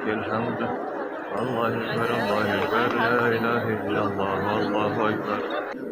ولك الحمد. الله أكبر، الله أكبر، لا إله إلا الله، الله أكبر.